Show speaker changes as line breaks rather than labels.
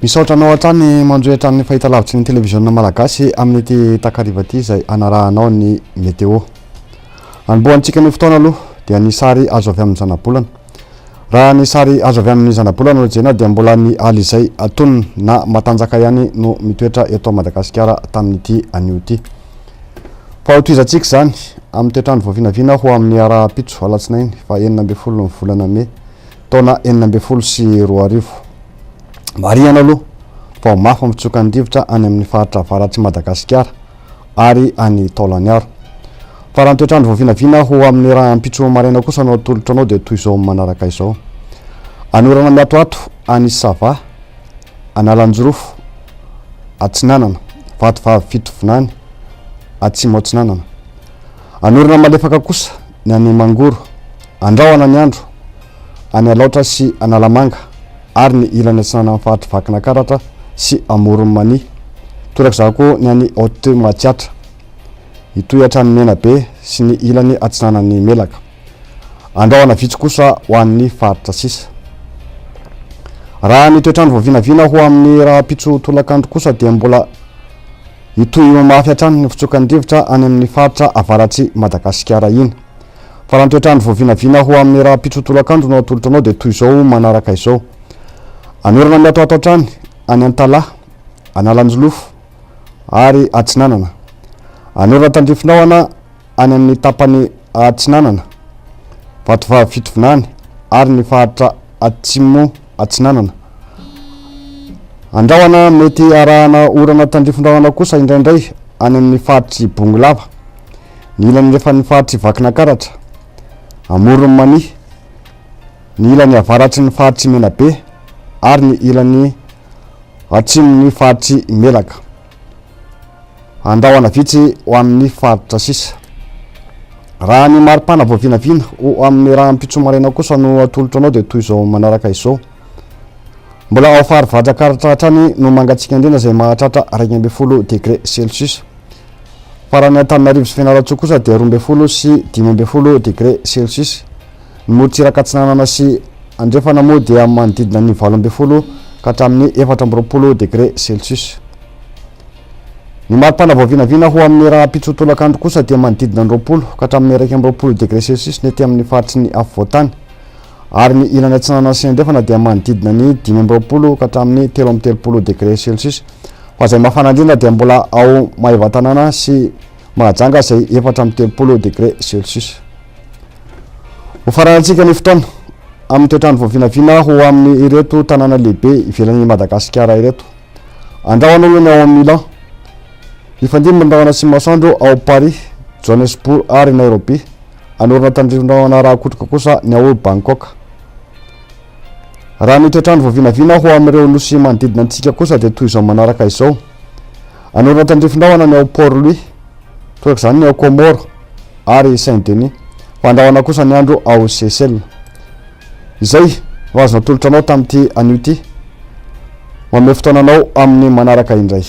Misaotra anao hatrany manjohy hatramin'ny fahitalavitry ny televiziona malagasy amin'ity takariva ity izay anarahanao ny météo. Anombohantsika ny fotoana aloha dia ny sary azo avy amin'ny zanabolana. Raha ny sary azo avy amin'ny zanabolana no jerena dia mbola ny alizay antonony na matanjaka ihany no mitoetra eto Madagasikara tamin'ity anio ity. Fa hotohizantsika izany amin'ny toetr'andro voavinavina ho amin'ny rahampitso alatsinainy faha 16 ny volana mey taona 2016. Marihana aloha fa ho mafy ny fitsokan'ny rivotra any amin'ny faritra avaratr'i Madagasikara ary any Taolagnaro. Fa raha ny toetr'andro voavinavina ho amin'ny rahampitso maraina kosa no atolotra anao dia toy izao manaraka izao. Anorana miatoato any Sava, Analanjirofo, Atsinanana, Vatovavy Fitovinany, Atsimo Atsinanana. Anorana malefaka kosa ny any Mangoro, Andrahona ny andro, any Alaotra sy Analamanga ary ny ilany atsinanan'ny faritr'i Vakinakaratra sy Amoron'i Mania. Torak'izany koa ny any Haute Matsiatra. Hitohy hatrany Menabe sy ny ilany atsinanan'i Melaka. Andrahona vitsy kosa ho an'ny faritra sisa. Raha ny toetr'andro voavinavina ho amin'ny rahampitso tolakandro kosa dia mbola hitohy ho mafy hatrany ny fitsokan'ny rivotra any amin'ny faritra avaratr'i Madagasikara iny. Fa raha ny toetr'andro voavinavina ho amin'ny rahampitso tolakandro no atolotra anao dia toy izao manaraka izao. Anorana miatoato hatrany any Antalaha, Analanjolofo ary Atsinanana. Anorana tandrifinahona any amin'ny tapany atsinanana, Vatovavy Fitovinany ary ny faritra Atsimo Atsinanana. Andrahona mety arahana orana tandrifin-drahona kosa indraindray any amin'ny faritr'i Bongolava, ny ilany andrefan'ny faritr'i Vakinakaratra, Amoron'i Mania, ny ilany avaratry ny faritr'i Menabe ary ny ilany atsimon'ny faritr'i Melaka. Andrahona vitsy ho amin'ny faritra sisa. Raha ny maripana voavinavina ho amin'ny rahampitso maraina kosa no atolotra anao dia toy izao manaraka izao. Mbola ao Farivadra-Karatra hatrany no mangatsiaka indrindra izay mahatratra 11 degré celsius. Fa raha ny Antananarivo sy Fianarantsoa kosa dia 12 sy 15 degré celsius. Ny morontsiraka atsinanana sy andrefana moa dia manodidina ny 18 ka hatramin'ny 24 degré celsius. Ny maripana voavinavina ho amin'ny rahampitso tolakandro kosa dia manodidina ny 20 ka hatramin'ny 21 degré celsius ny ety amin'ny faritry ny afovoantany ary ny ilany atsinanana sy andrefana dia manodidina ny 25 ka hatramin'ny 33 degré celsius fa izay mafana indrindra dia mbola ao Maevatanàna sy Mahajanga izay 34 degré celsius. Ho faranantsika ny fotoana amin'ny toetr'andro voavinavina ho amin'ny ireto tanàna lehibe ivelan'i Madagasikara ireto. Andrahona aloha ny ao Milan. Hifandimby ny rahona sy masoandro ao Paris, Johannesburg ary Nairobi. Hanorina tandrifin-drahona raha-kotroka kosa ny ao Bangkok. Raha ny toetr'andro voavinavina ho amin'ireo nosy manodidina antsika kosa dia toy izao manaraka izao. Hanorina tandrifin-drahona ny ao Port Louis, torak'izany ny ao Comores ary Saint Denis. Fa andrahona kosa ny andro ao Seychelles. Izay no azo natolotra anao tamin'ity anio ity. Manome fotoana anao amin'ny manaraka indray.